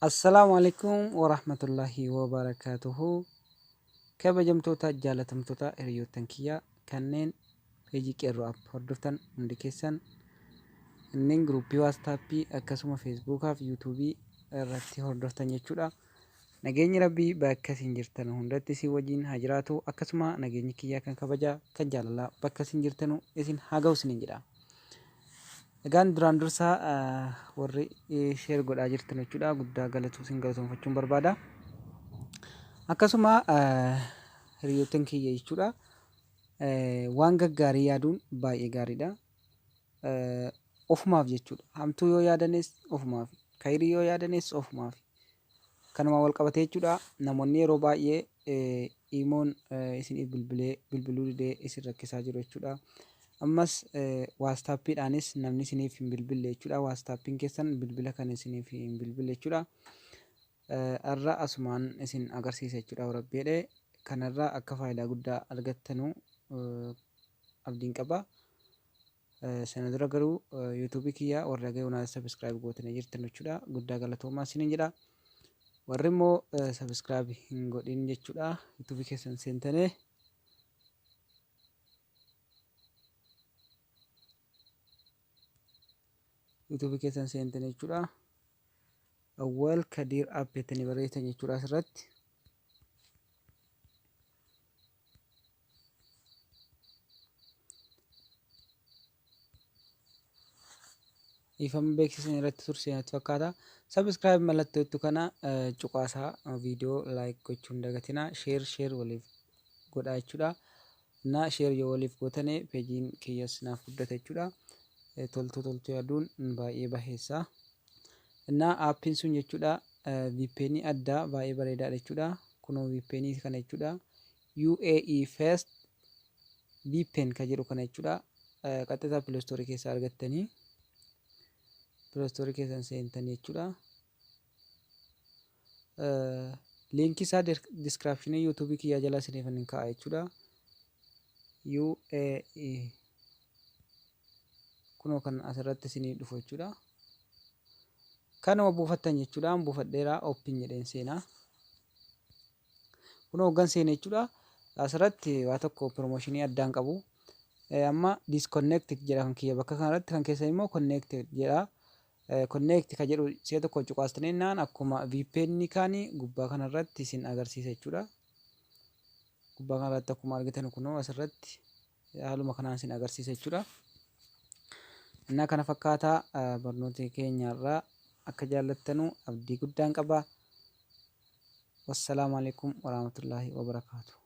Assalaamu alaikum warahmatullahi wabarakaatuhu. Kabajamtoota, jaalatamtoota hiriyoottan kiyya kanneen peejii Qeerroo App hordoftan hundi keessan, kanneen giruuppii Waastaappii akkasuma Feesbuukaa fi Yuutuubii irratti hordoftan jechuudha. Nageenyi Rabbii bakka isin jirtan hundatti isin wajjin haa jiraatu. Akkasuma nageenyi kiyyaa kan kabajaa kan jaalalaa bakka isin jirtanu isin haa ga'u isiniin jedha. Egaan duraan dursaa warri share godhaa jirtan jechuudha, guddaa galatu isin galatoomfachuun barbaada. Akkasuma hiriyoottan kiyya jechuudha, waan gaggaarii yaaduun baay'ee gaariidha. Ofumaaf jechuudha. Hamtuu yoo yaadanis ofumaaf, kayrii yoo yaadanis ofumaaf. Kanuma wal qabatee jechuudha, namoonni yeroo baay'ee imoon isiniif bilbilee bilbiluu didee isin rakkisaa jiru jechuudha. Ammas waastaappiidhaanis namni isiniif hin bilbille jechuudha. Waastaappiin keessan bilbila kan isiniif hin bilbille jechuudha. Har'a asumaan isin agarsiisa jechuudha, Rabbi jedhee kanarraa akka faayidaa guddaa argattanu abdiin qaba. Sana dura garuu yuutuubii kiyya warra ga'e subscribe gootanii jirtan jechuudha, guddaa galatoomaa isiniin jedha. Warri immoo subscribe hin godhin jechuudha, yuutuubii keessan seentanii yuutuubii keessan seentanii jechuudha, Awwal Kadiir App jettanii barreessitan jechuudha asirratti. Ifama beeksisan irratti tursee natti fakkaata. Subscribe mallattoo jettu kana cuqaasaa, viidiyoo like gochuun dagatina. Share share waliif godhaa jechuudha. Na share yoo waliif gootane peejiin kiyyas naaf guddata jechuudha. Toltuu toltuu yaaduun baay'ee baheessa. Innaa aappiin sun jechuudha, VPN addaa baay'ee bareedaadha jechuudha. Kunoo VPN kana jechuudha. UAE Fast VPN kan jedhu kana jechuudha. Qaxxitaa Play Store keessaa argattanii Play Store keessan seentanii jechuudha. Liinkii isaa diskiraapshinii yuutuubii kiyyaa jala isiniif hin kaa'a jechuudha. UAE kunoo kan asirratti isinii dhufu jechuudha. Kanuma buufattan jechuudha. Buufadheera, open jedheen seenaa. Kunoo hoggan seene jechuudha. Asirratti waa tokko piroomooshinii addaan qabu. Amma disconnect jedha kan kiyya bakka kanarratti, kan keessan immoo connect jedha. Connect kan jedhu si'a tokko cuqaastanii naan akkuma VPN kaanii gubbaa kanarratti isin agarsiisa jechuudha. Gubbaa kanarratti akkuma argitan kunoo asirratti haaluma kanaan isin agarsiisa jechuudha. Innaa kana fakkaataa barnoota keenyarraa akka jaallattanu abdii guddaan qaba. Wassalaamu alaikum warahmatullaahi wabarakaatu.